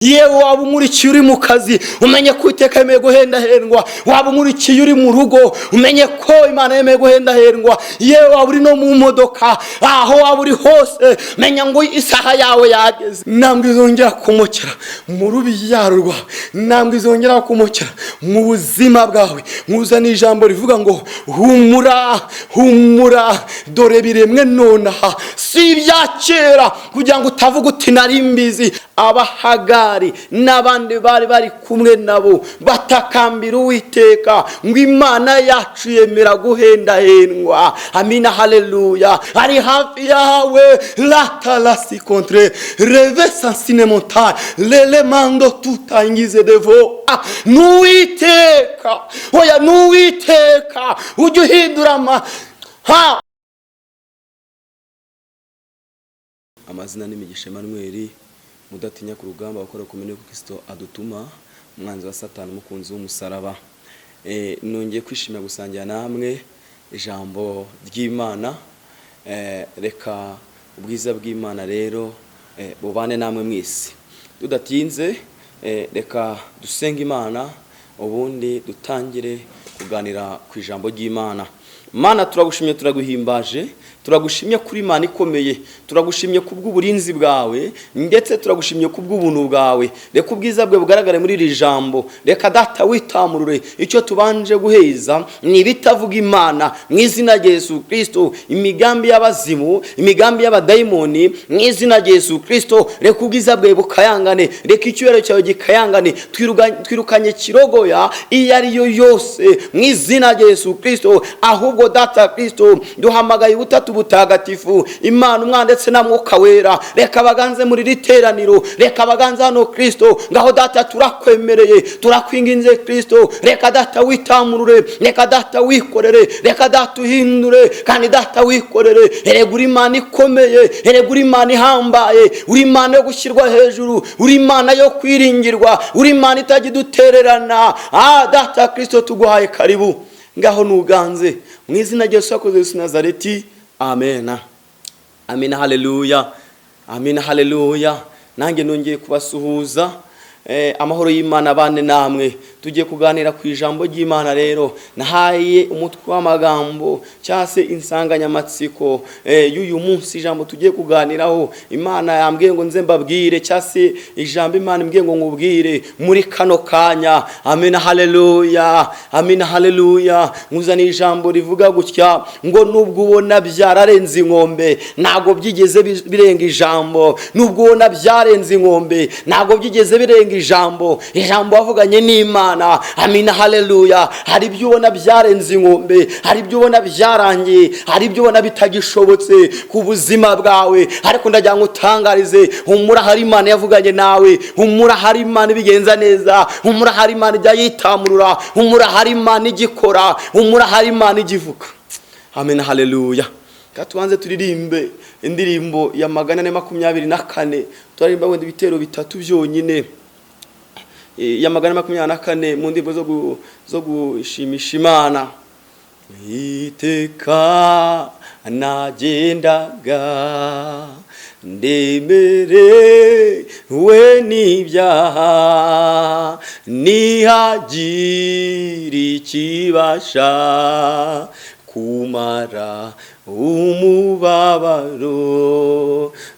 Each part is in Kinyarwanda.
Yewe, waba umurikiye uri mu kazi, umenye ko Uwiteka yemeye guhendahendwa. Waba umurikiye uri mu rugo, umenye ko Imana yemeye guhendahendwa. Yewe, waba uri no mu modoka, aho waba uri hose, menya ngo isaha yawe yageze. Intambwe izongera kumukira mu rubyaro rwawe, intambwe izongera kumukira mu buzima bwawe. Nkuzana ijambo rivuga ngo: "Humura, humura, dore biremwe nonaha, si ibya kera," kugira ngo utavuga uti: "Nari mbizi." Abahagari n'abandi bari bari kumwe nabo batakambira Uwiteka ngo: "Imana yacu yemera guhendahendwa." Amina, haleluya. Ari hafi yawe. Latalasi contre reve sansine montagne lelemando tutangize devo. N'Uwiteka, oya, n'Uwiteka ujya uhindura ama ha. Amazina n'imigisha Emmanuel, mudatinya ku rugamba, bakora kumenya ko Kristo adutuma, umwanzi wa Satani, umukunzi w'umusaraba. Nongeye kwishimira gusangira namwe ijambo ry'Imana. Reka ubwiza bw'Imana rero bubane namwe mwese. Tudatinze, reka dusenge Imana, ubundi dutangire kuganira ku ijambo ry'Imana. Mana, turagushimye, turaguhimbaje, turagushimye kuri Imana ikomeye, turagushimye kubw'uburinzi bwawe, ndetse turagushimye kubw'ubuntu bwawe. Reka ubwiza bwe bugaragare muri iri jambo. Reka Data witamurure icyo tubanje guheza ni ibitavuga Imana mu izina rya Yesu Kristo, imigambi y'abazimu, imigambi y'abadayimoni, mu izina rya Yesu Kristo. Reka ubwiza bwe bukayangane, reka icyubahiro cyawe gikayangane. Twirukanye kirogoya iyo ari yo yose mu izina rya Yesu Kristo. Ahubwo Data Kristo, duhamagaye Ubutatu Butagatifu, Imana Umwana ndetse na Mwuka Wera. Reka baganze muri iri teraniro, reka baganze hano Kristo. Ngaho Data, turakwemereye, turakwinginze Kristo. Reka Data witamurure, reka Data wikorere, reka Data uhindure, kandi Data wikorere. Erega uri Imana ikomeye, erega uri Imana ihambaye, uri Imana yo gushyirwa hejuru, uri Imana yo kwiringirwa, uri Imana itajya idutererana. Data Kristo, tuguhaye karibu, ngaho nuganze mu izina rya Yesu wakoze Yesu Nazareti, amena. Amina, haleluya. Amina, haleluya. Nanjye nongeye kubasuhuza. Amahoro y'Imana abane namwe. Tugiye kuganira ku ijambo ry'Imana. Rero nahaye umutwe w'amagambo cyangwa se insanganyamatsiko y'uyu munsi, ijambo tugiye kuganiraho, Imana yambwiye ngo nze mbabwire, cyangwa se ijambo Imana imbwiye ngo nkubwire muri kano kanya. Amina, haleluya. Amina, haleluya. Nkuzaniye ijambo rivuga gutya ngo: "Nubwo ubona byararenze inkombe, ntabwo byigeze birenga ijambo." Nubwo ubona byarenze inkombe, ntabwo byigeze birenga ijambo, ijambo wavuganye n'Imana. Amina, haleluya. Hari ibyo ubona byarenze inkombe, hari ibyo ubona byarangiye, hari ibyo ubona bitagishobotse ku buzima bwawe, ariko ndagira ngo utangarize: humura, hari Imana yavuganye nawe. Humura, hari Imana ibigenza neza. Humura, hari Imana ijya yitamurura. Humura, hari Imana igikora. Humura, hari Imana igivuga. Amina, haleluya. Tubanze turirimbe indirimbo ya 424. Turaririmba wenda ibitero bitatu byonyine, ya 424 mu ndirimbo zo gushimisha Imana. Iteka nagendaga ndemerewe n'ibyaha, nihagira ikibasha kumara umubabaro,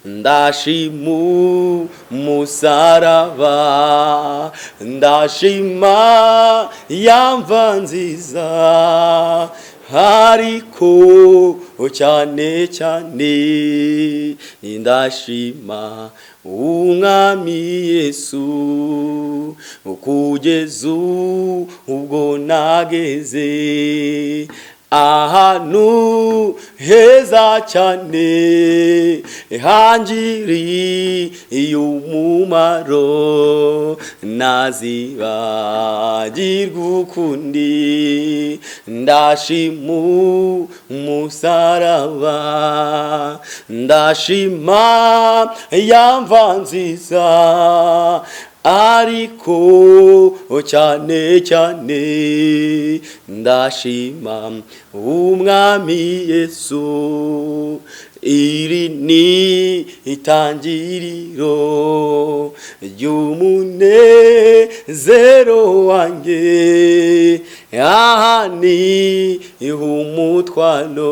ndashima umusaraba, ndashima yamva nziza, ariko cyane cyane ndashima Umwami Yesu. Kugeza ubwo nageze ahantu heza cyane hangiriye umumaro, ntazibagirwa ukundi. Ndashima umusaraba, ndashima yamva nziza, ariko cyane cyane ndashima Umwami Yesu. Iri ni itangiriro ry'umunezero wanjye, aha ni umutwaro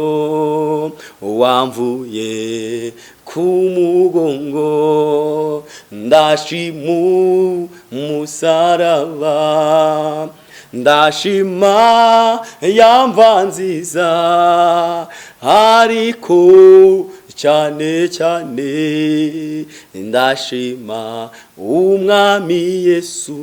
wamvuye ku mugongo. Ndashima umusaraba, ndashima yamva nziza, ariko cyane cyane ndashima Umwami Yesu.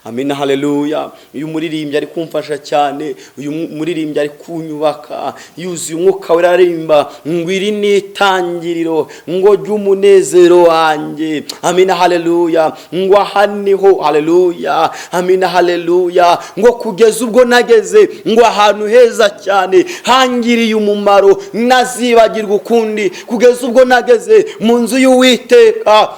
Amina, haleluya. Uyu muririmbyi ari kumfasha cyane, uyu muririmbyi ari kunyubaka, yuzuye Umwuka Wera. Aririmba ngo iri ni itangiriro ngo ry'umunezero wanjye. Amina, haleluya. Ngo aha niho, haleluya, amina, haleluya. Ngo kugeza ubwo nageze ngo ahantu heza cyane hangiriye umumaro nazibagirwa ukundi, kugeza ubwo nageze mu nzu y'Uwiteka,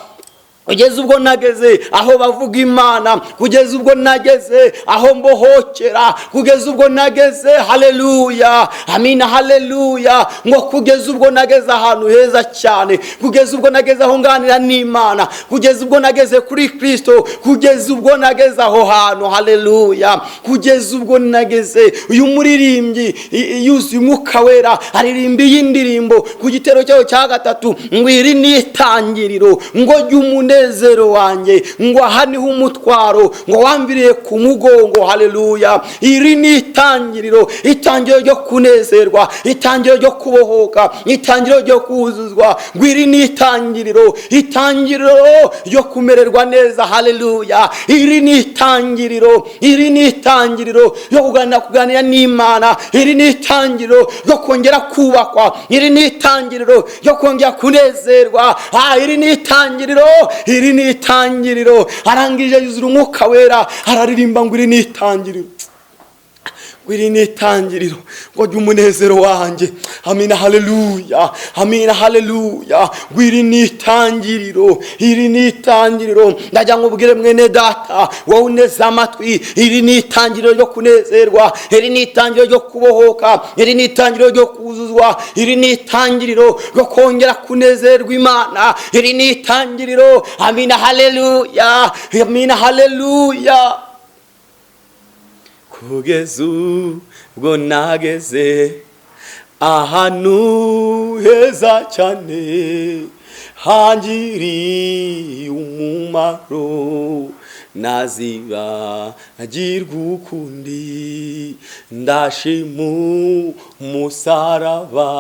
kugeza ubwo nageze aho bavuga Imana, kugeza ubwo nageze aho mbohokera, kugeza ubwo nageze, haleluya, amina, haleluya. Ngo kugeza ubwo nageze ahantu heza cyane, kugeza ubwo nageze aho nganira n'Imana, kugeza ubwo nageze kuri Kristo, kugeza ubwo nageze aho hantu, haleluya, kugeza ubwo nageze. Uyu muririmbyi yuzuye Umwuka Wera, aririmba iyi ndirimbo ku gitero cyayo cya gatatu ngo iri ni itangiriro ngo ry'umunezero wanjye, ngo aha niho umutwaro ngo wambiriye ku mugongo. Haleluya. Iri ni itangiriro, itangiriro ryo kunezerwa, itangiriro ryo kubohoka, itangiriro ryo kuzuzwa. Ngo iri ni itangiriro, itangiriro ryo kumererwa neza. Haleluya. Iri ni itangiriro, iri ni itangiriro ryo kuganira n'Imana, iri ni itangiriro ryo kongera kubakwa, iri ni itangiriro ryo kongera kunezerwa. Iri ni itangiriro, iri ni itangiriro. Arangije yuzura Umwuka Wera, araririmba ngo iri ni itangiriro, ngo iri ni itangiriro ngo ry'umunezero wanjye. Amina, haleluya, amina, haleluya. Ngo iri ni itangiriro, iri ni itangiriro. Ndajya nkubwire mwene data, wowe uneze amatwi, iri ni itangiriro ryo kunezerwa, iri ni itangiriro ryo kubohoka, iri ni itangiriro ryo kuzuzwa, iri ni itangiriro ryo kongera kunezerwa Imana, iri ni itangiriro. Amina, haleluya, amina, haleluya. Kugeza ubwo nageze ahantu heza cyane hangiriye umumaro ntazibagirwa ukundi. Ndashima umusaraba,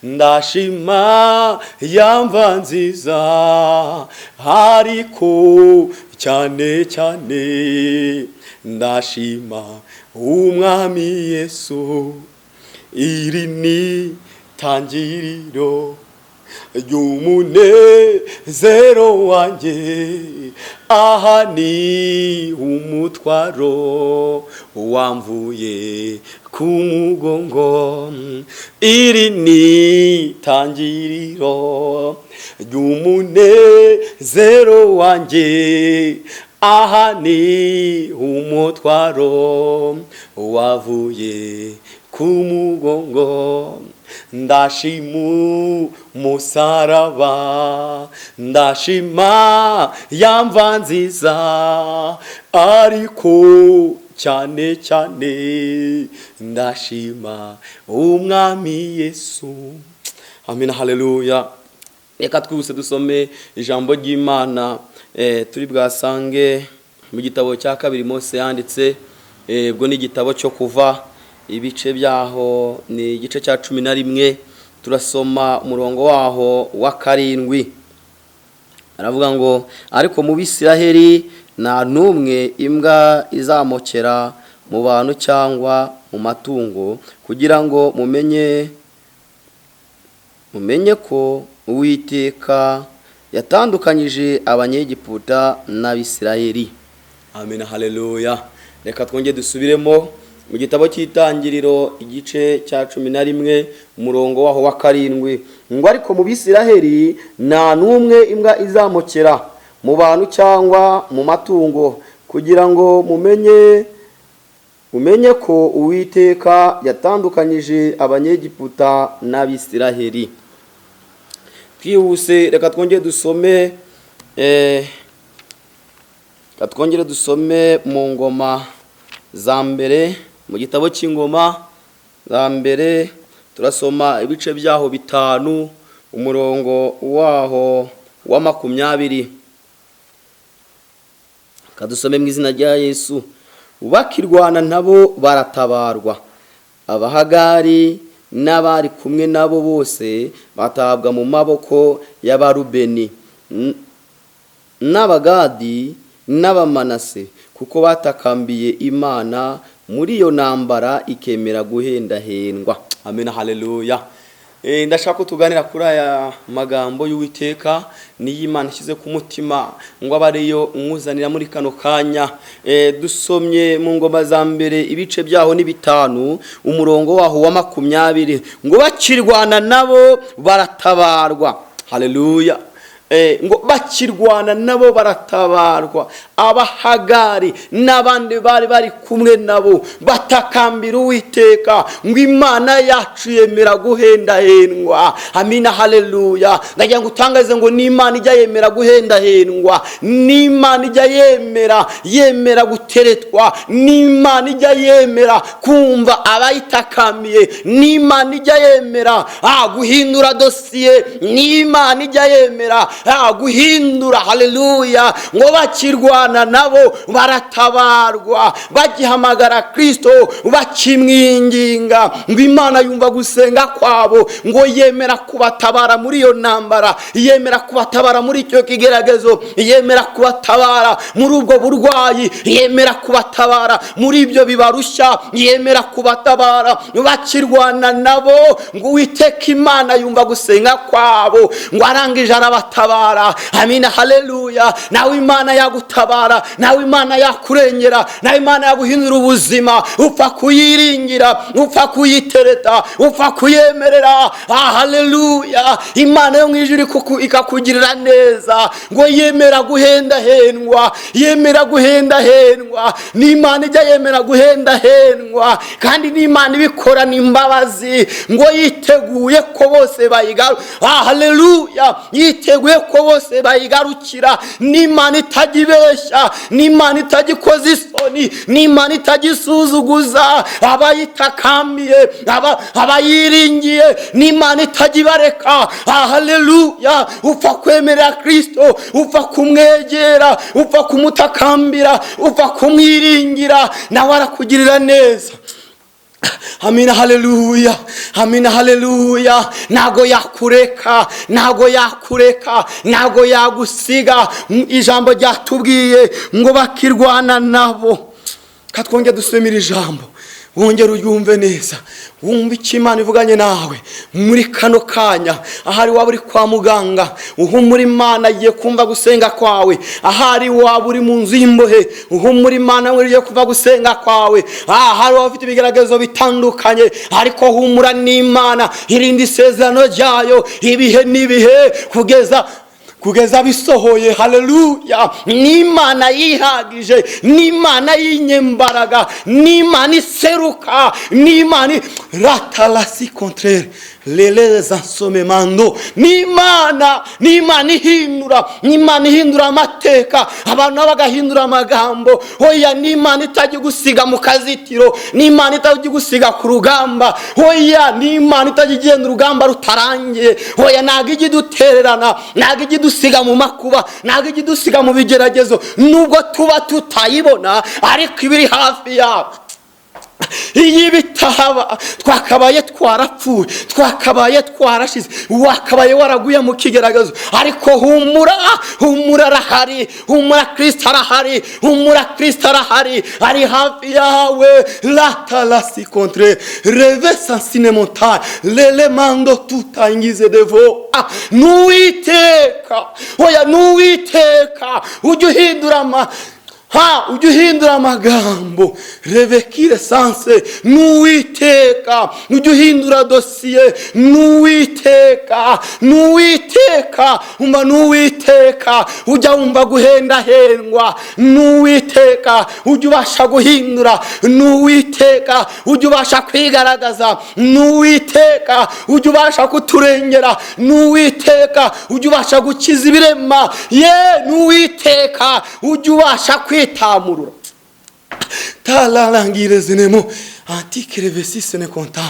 ndashima yamva nziza, ariko cyane cyane ndashima Umwami Yesu. Iri ni tangiriro ry'umunezero wanjye, aha ni umutwaro wamvuye ku mugongo. Iri ni tangiriro ry'umunezero wanjye, aha ni umutwaro wavuye ku mugongo. Ndashima umusaraba, ndashima yamva nziza, ariko cyane cyane ndashima Umwami Yesu. Amina, haleluya. Reka twihuse dusome ijambo ry'Imana, turi bwasange mu gitabo cya kabiri Mose yanditse, ubwo ni igitabo cyo Kuva, ibice byaho ni igice cya 11, turasoma umurongo waho wa 7. Aravuga ngo: ariko mu Bisiraheli nta n'umwe imbwa izamokera mu bantu cyangwa mu matungo, kugira ngo mumenye ko Uwiteka yatandukanyije Abanyegiputa n'Abisirayeli. Amen, haleluya. Reka twongere dusubiremo mu gitabo cy'Itangiriro, igice cya 11, umurongo waho wa 7, ngo: ariko mu Bisiraheli nta n'umwe imbwa izamokera mu bantu cyangwa mu matungo, kugira ngo mumenye Umenye ko Uwiteka yatandukanyije Abanyegiputa n'Abisiraheli. Twihuse, reka twongere dusome mu Ngoma za Mbere, mu gitabo cy'Ingoma za Mbere. Turasoma ibice byaho 5, umurongo waho wa 20. Kadusome mu izina rya Yesu. Bakirwana nabo baratabarwa, Abahagari n'abari kumwe nabo bose batabwa mu maboko y'Abarubeni n'Abagadi n'Abamanase, kuko batakambiye Imana muri iyo ntambara, ikemera guhendahendwa. Amen, haleluya. Ndashaka ko tuganira kuri aya magambo y'Uwiteka, niyo Imana ishyize ku mutima ngo abe ariyo mwuzanira muri kano kanya. Dusomye mu Ngoma za Mbere, ibice byaho ni 5, umurongo waho wa 20, ngo bakirwana nabo baratabarwa. Haleluya. Ngo bakirwana nabo baratabarwa, Abahagari n'abandi bari bari kumwe nabo batakambira Uwiteka, ngo Imana yacu yemera guhendahendwa. Amina, haleluya. Ndagira ngo utangaze ngo n'Imana ijya yemera guhendahendwa, n'Imana ijya yemera guteretwa, n'Imana ijya yemera kumva abayitakamiye, n'Imana ijya yemera guhindura dosiye, n'Imana ijya yemera guhindura. Haleluya. Ngo bakirwana nabo baratabarwa, bagihamagara Kristo, bakimwinginga, ngo Imana yumva gusenga kwabo, ngo yemera kubatabara muri iyo ntambara, yemera kubatabara muri icyo kigeragezo, yemera kubatabara muri ubwo burwayi, yemera kubatabara muri ibyo bibarushya, yemera kubatabara. Bakirwana nabo, ngo Uwiteka Imana yumva gusenga kwabo, ngo arangije arabatabara. Amina, haleluya. Nawe Imana yagutabara, nawe Imana yakurengera, nawe Imana yaguhindura ubuzima. Upfa kuyiringira, upfa kuyitereta, upfa kuyemerera. Haleluya. Imana yo mu ijuru ikakugirira neza. Ngo yemera guhendahendwa, yemera guhendahendwa. N'Imana ijya yemera guhendahendwa, kandi n'Imana ibikorana imbabazi. Ngo yiteguye ko bose bayigaru. Haleluya. Yiteguye ko bose bayigarukira. N'Imana itajya ibeshya, n'Imana itajya ikoza isoni, n'Imana itajya isuzuguza abayitakamiye, abayiringiye, n'Imana itajya ibareka. Haleluya. Upfa kwemerera Kristo, upfa kumwegera, upfa kumutakambira, upfa kumwiringira, nawe arakugirira neza. Amina, haleluya. Amina, haleluya. Ntago yakureka, ntago yakureka, ntago yagusiga. Ijambo ryatubwiye ngo bakirwana nabo. Katwongere dusomere ijambo, wongere uryumve neza, wumve icyo Imana ivuganye nawe muri kano kanya. Ahari waba uri kwa muganga, uhumura, Imana agiye kumva gusenga kwawe. Ahari waba uri mu nzu y'imbohe, uhumura, Imana igiye kumva gusenga kwawe. Ahari waba ufite ibigeragezo bitandukanye, ariko humura, n'Imana irinda isezerano ryayo ibihe n'ibihe kugeza bisohoye. Haleluya. N'Imana yihagije, n'Imana y'inyembaraga, n'Imana iseruka, n'Imana ratalasi contraire leleza nsomemando, n'Imana ihindura, n'Imana ihindura amateka, abantu nabo bagahindura amagambo. Oya, n'Imana itajya gusiga mu kazitiro, n'Imana itajya gusiga ku rugamba. Oya, n'Imana itajya igenda urugamba rutarangiye. Oya, ntabwo ijya idutererana, ntabwo ijya idusiga mu makuba, ntabwo ijya idusiga mu bigeragezo. Nubwo tuba tutayibona, ariko iba iri hafi yacu. Iyo bitahaba twakabaye twarapfuye, twakabaye twarashize, wakabaye waraguye mu kigeragezo. Ariko humura, humura, arahari. Humura, Kristo arahari. Humura, Kristo arahari, ari hafi yawe. Latalasi contre reve sansine montagne lelemando tutangize devo. N'Uwiteka, oya, n'Uwiteka ujya uhindura ama Ha, ujya uhindura amagambo, revekire sanse n'Uwiteka. Ujya uhindura dosiye n'Uwiteka, n'Uwiteka. Umva, n'Uwiteka ujya wumva guhendahendwa, n'Uwiteka ujya ubasha guhindura, n'Uwiteka ujya ubasha kwigaragaza, n'Uwiteka ujya ubasha kuturengera, n'Uwiteka ujya ubasha gukiza ibirema ye, n'Uwiteka ujya ubasha kwitamurura. Talalangirezинemo antikerevesisene kontayi.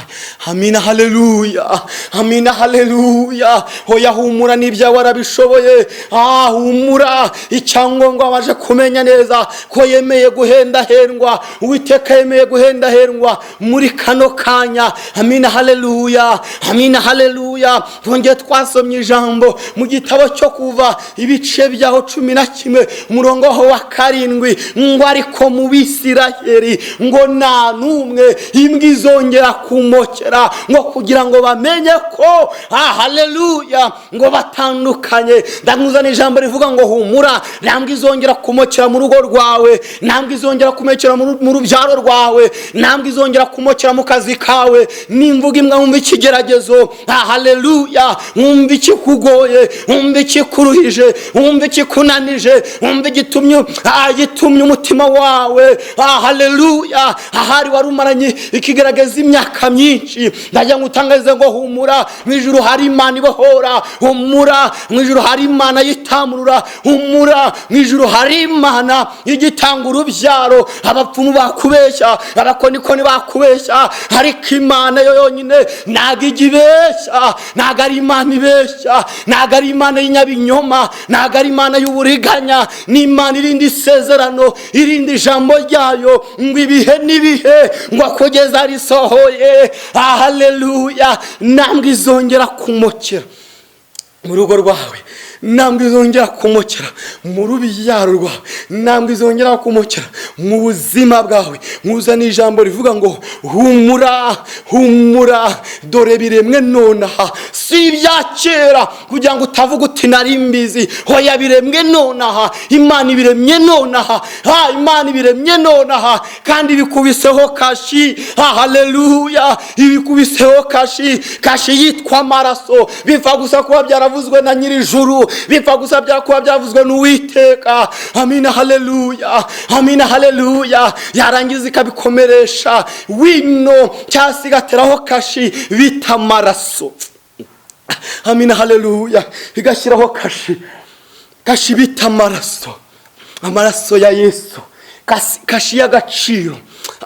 Amina, haleluya, amina, haleluya. Hoya, humura, n'ibyawe warabishoboye. Ah, humura. Icyangombwa waje kumenya neza ko yemeye guhendahendwa. Uwiteka yemeye guhendahendwa muri kano kanya. Amina, haleluya, amina, haleluya. Twongeye twasomye ijambo mu gitabo cyo Kuva, ibice byaho 11, umurongo waho wa 7, ngo: "Ariko mu Bisirayeli ngo nta n'umwe imbwa izongera kumokera," ngo kugira ngo bamenye ko, ah, haleluya, ngo batandukanye. Ndamuzana ijambo rivuga ngo: humura, nta mbwa izongera kumokera mu rugo rwawe, nta mbwa izongera kumokera mu rubyaro rwawe, nta mbwa izongera kumokera mu kazi kawe. Nimvuga imbwa, wumva ikigeragezo. Ah, haleluya, wumva ikikugoye, wumva ikikuruhije, wumva ikikunanije, wumva igitumye umutima wawe, ah, haleluya, ahari wari umaranye ikigaragaza imyaka myinshi. Ndagira ngo utangarize ngo: humura, mu ijuru hari Imana ibohora. Humura, mu ijuru hari Imana yitamurura. Humura, mu ijuru hari Imana igitanga urubyaro. Abapfumu bakubeshya, abakonikoni bakubeshya, ariko Imana yo yonyine ntabwo ijya ibeshya. Ntabwo ari Imana ibeshya, ntabwo ari Imana y'inyabinyoma, ntabwo ari Imana y'uburiganya. Ni Imana irinda isezerano, irinda ijambo ryayo, ngo ibihe n'ibihe, ngo kugeza risohoye. Haleluya! Ntabwo izongera kumokera mu rugo rwawe, ntabwo izongera kumokera mu rubyaro rwawe, ntabwo izongera kumokera mu buzima bwawe. Nkuzana ijambo rivuga ngo: humura, humura, dore biremwe nonaha, si ibya kera, kugira ngo utavuga uti: "Nari mbizi." Hoya, biremwe nonaha. Imana ibiremye nonaha. Ha, Imana ibiremye nonaha, kandi ibikubiseho kashi. Ha, haleluya, ibikubiseho kashi, kashi yitwa amaraso. Bipfa gusa kuba byaravuzwe na Nyir'ijuru, bipfa gusa kuba byavuzwe n'Uwiteka. Amina, haleluya, amina, haleluya. Yarangiza ikabikomeresha wino, cyangwa se igateraho kashi bita amaraso. Amina, haleluya. Igashyiraho kashi, kashi bita amaraso, amaraso ya Yesu, kashi y'agaciro.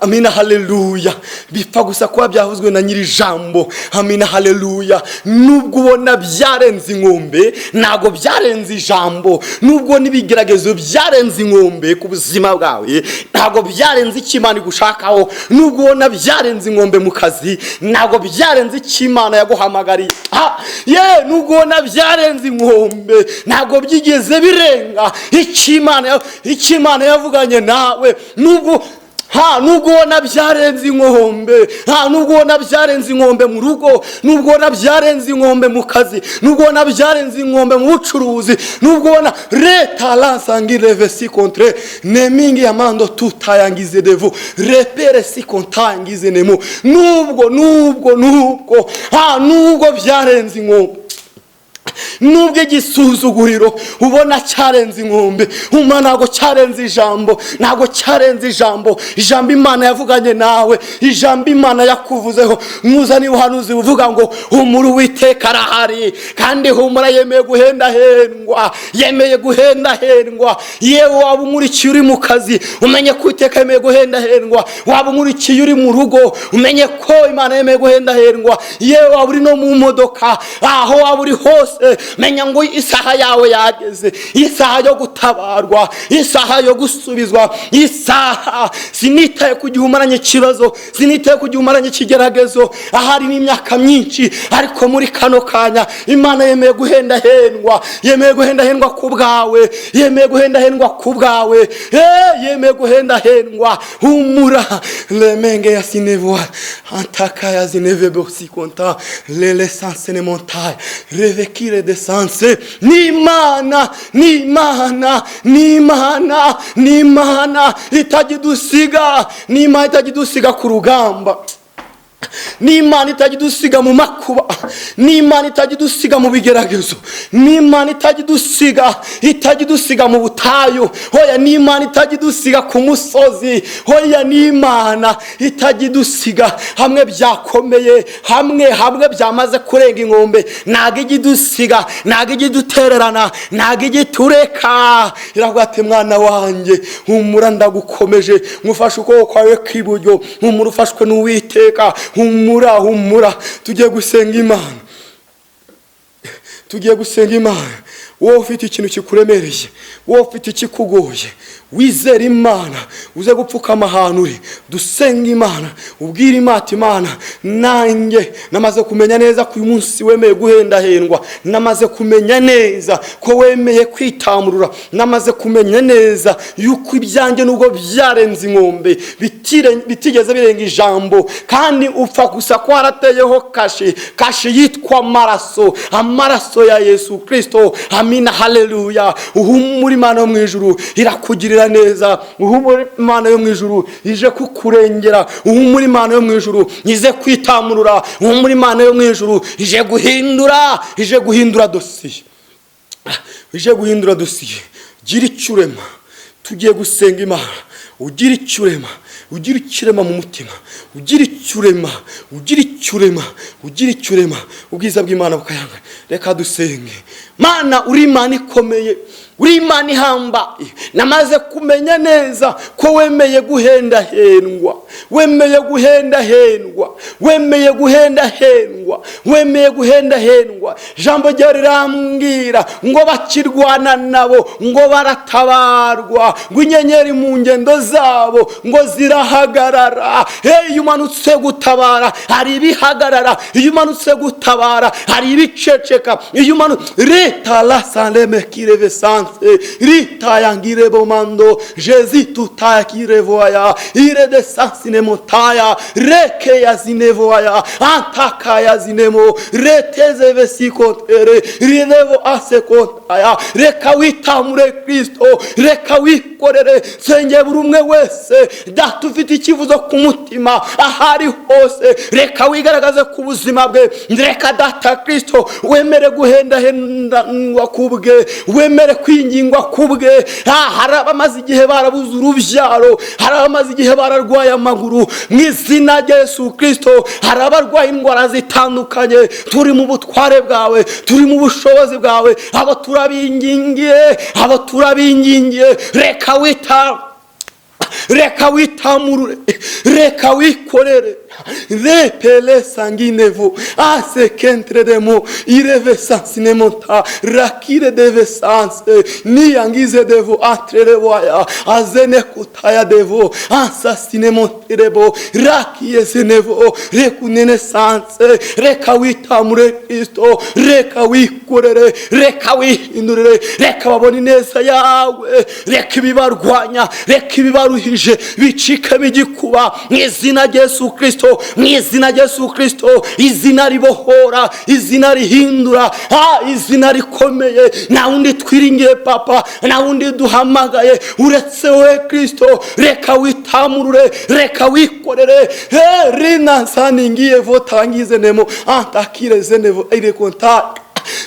Amina, haleluya. Bipfa gusa kuba byavuzwe na nyiri ijambo. Amina, haleluya. Nubwo ubona byarenze inkombe, ntabwo byarenze ijambo. Nubwo n'ibigeragezo byarenze inkombe ku buzima bwawe, ntabwo byarenze icyo Imana igushakaho. Nubwo ubona byarenze inkombe mu kazi, ntabwo byarenze icyo Imana yaguhamagariye. Ha, ye, nubwo ubona byarenze inkombe, ntabwo byigeze birenga icyo Imana yavuganye nawe. Nubwo, ha, nubwo ubona byarenze inkombe, ha, nubwo ubona byarenze inkombe mu rugo, nubwo ubona byarenze inkombe mu kazi, nubwo ubona byarenze inkombe mu bucuruzi, nubwo ubona leta lansangi revesi contre nemingi yamando tutayangize devu repere si kontangize nemu, nubwo, ha, nubwo byarenze inkombe, nubwo igisuzuguriro ubona cyarenze inkombe, uma, ntabwo cyarenze ijambo, ntabwo cyarenze ijambo, ijambo Imana yavuganye nawe, ijambo Imana yakuvuzeho. Mwuzaniye ubuhanuzi buvuga ngo: humura, Uwiteka arahari, kandi humura, yemeye guhendahendwa, yemeye guhendahendwa. Yewe, waba umurikiye uri mu kazi, umenye ko Uwiteka yemeye guhendahendwa. Waba umurikiye uri mu rugo, umenye ko Imana yemeye guhendahendwa. Yewe, waba uri no mu modoka, aho waba uri hose, menya ngo isaha yawe yageze, isaha yo gutabarwa, isaha yo gusubizwa, isaha. Sinitaye ku gihe umaranye ikibazo, sinitaye ku gihe umaranye ikigeragezo, ahari n'imyaka myinshi, ariko muri kano kanya Imana yemeye guhendahendwa, yemeye guhendahendwa ku bwawe, yemeye guhendahendwa ku bwawe. Yemeye guhendahendwa. Humura. Lemenge ya sinevwa antaka ya zineve bosi konta lele sanse ne montaye revekire de. Sanse ni Imana, ni Imana, ni Imana, ni Imana itajya idusiga, ni Imana itajya idusiga ku rugamba, ni Imana itajya idusiga mu makuba, ni Imana itajya idusiga mu bigeragezo, ni Imana itajya idusiga, itajya idusiga mu butayu. Hoya, ni Imana itajya idusiga ku musozi. Hoya, ni Imana itajya idusiga hamwe byakomeye, hamwe hamwe byamaze kurenga inkombe. Ntabwo ijya idusiga, ntabwo ijya idutererana, ntabwo ijya itureka. Iravuga ati: "Mwana wanjye, humura, ndagukomeje, ngufashe ukuboko kwawe kw'iburyo. Humura, ufashwe n'Uwiteka. Humura, humura." Tugiye gusenga Imana, tugiye gusenga Imana. Wowe ufite ikintu kikuremereye, wowe ufite ikikugoye, wizere Imana, uze gupfukama ahantu uri, dusenga Imana, ubwire Imana: "Imana, nanjye namaze kumenya neza ko uyu munsi wemeye guhendahendwa, namaze kumenya neza ko wemeye kwitamurura, namaze kumenya neza yuko ibyanjye nubwo byarenze inkombe bitigeze birenga ijambo, kandi upfa gusa ko warateyeho kashe, kashe yitwa amaraso, amaraso ya Yesu Kirisito." Amina, haleluya. Uhumura, Imana yo mu ijuru irakugirira neza. Uhumura, Imana yo mu ijuru ije kukurengera. Uhumura, Imana yo mu ijuru ize kwitamurura. Uhumura, Imana yo mu ijuru ije guhindura, ije guhindura dosiye, ije guhindura dosiye. Gira icyo urema. Tugiye gusenga Imana. Ugira icyo urema, ugira icyo urema mu mutima, ugira icyo urema, ugira icyo urema, ugira icyo urema, ubwiza bw'Imana bukayanga. Reka dusenge. Mana, uri Imana ikomeye, uri Imana ihambaye. Namaze kumenya neza ko wemeye guhendahendwa, wemeye guhendahendwa, wemeye guhendahendwa, wemeye guhendahendwa. Ijambo ryawe rirambwira ngo bakirwana nabo ngo baratabarwa, ngo inyenyeri mu ngendo zabo ngo zirahagarara. Hey, iyo umanutse gutabara hari ibihagarara, iyo umanutse gutabara hari ibiceceka. Iyo umanutse reta la sanleme kireve sanse rita yangirebo mando jezi tutaya kirevoya ire de sansine motaya reke yazinevoya antaka yazinemo reteze vesikotere rirevo asekotaya. Reka witamure Kristo, reka wikorere. Senge buri umwe wese, Data, ufite ikivuzo ku mutima, ahari hose, reka wigaragaze ku buzima bwe. Reka Data Kristo wemere guhendahendwa ku bwe, wemere kwingingwa ku bwe. Hari abamaze igihe barabuze urubyaro, hari abamaze igihe bararwaye amaguru, mu izina rya Yesu Kristo. Hari abarwaye indwara zitandukanye. Turi mu butware bwawe, turi mu bushobozi bwawe. Abo turabingingiye, abo turabingingiye. Reka wita, reka witamurure, reka wikorere. Repele sanguinevo asekentredemo irevesansinemota rakire devesanse niyangize devo atrerevoya azene kutaya devo ansasinemonterebo rakiyezenevo rekunene sanse. Reka witamure Kristo, reka wikorere, reka wihindurire, reka babone ineza yawe. Reka ibibarwanya, reka ibibaruhije bicike bigikuba mu izina rya Yesu Kristo, mu izina rya Yesu Kristo, izina ribohora, izina rihindura, izina rikomeye. Nta wundi twiringiye Papa, nta wundi duhamagaye uretse we Kristo. Reka witamurure, reka wikorere. He rina saningiye votangize nemo antakire zenevo irekonta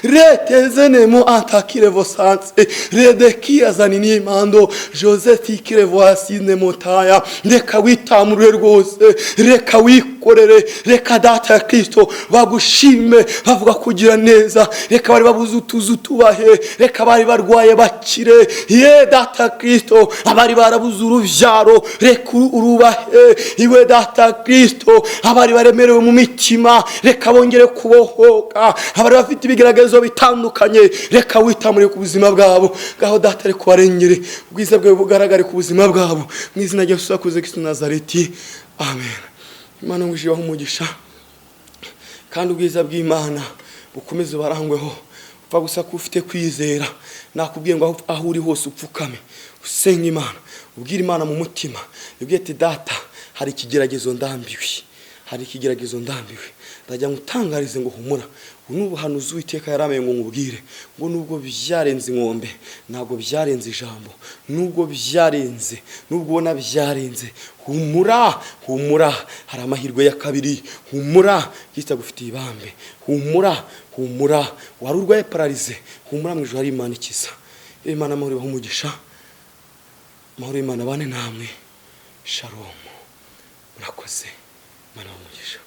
retezenemo antakire vosanse redekia zanini mando Joseph ikire voasine motaya. Reka witamurure rwose, reka wikorere. Reka Data Kristo bagushime bavuga kugira neza. Reka bari babuze utuzu tubahe, reka bari barwaye bakire. Ye Data Kristo, abari barabuze urubyaro reka urubahe. Iwe Data Kristo, abari baremerewe mu mitima reka bongere kubohoka. Abari bafite ibigeragezo bitandukanye reka witamure ku buzima bwabo. Ngaho Data, reka ubarengere, ubwiza bwawe bugaragare ku buzima bwabo, mu izina rya Yesu wakoze Kristo Nazareti, amen. Imana ngwishibaho umugisha, kandi ubwiza bw'Imana bukomeze barangweho. Upfa gusa ko ufite kwizera. Nakubwiye ngo aho uri hose upfukame, usenga Imana, ubwire Imana mu mutima, ubwire ati: "Data, hari ikigeragezo ndambiwe." Hari ikigeragezo ndambiwe, ndajya ngutangarize ngo humura. Ubu ni ubuhanuzi Uwiteka yarameye ngo nkubwire ngo nubwo byarenze inkombe, ntabwo byarenze ijambo. Nubwo byarenze, nubwo ubona byarenze, humura, humura, hari amahirwe ya kabiri. Humura, Kristo agufitiye ibambe. Humura, humura, wari urwaye paralysé, humura, mu ijuru hari Imana ikiza. Imana amahoro ibahe umugisha, amahoro y'Imana abane namwe. Shalom, murakoze, Imana ibahe umugisha.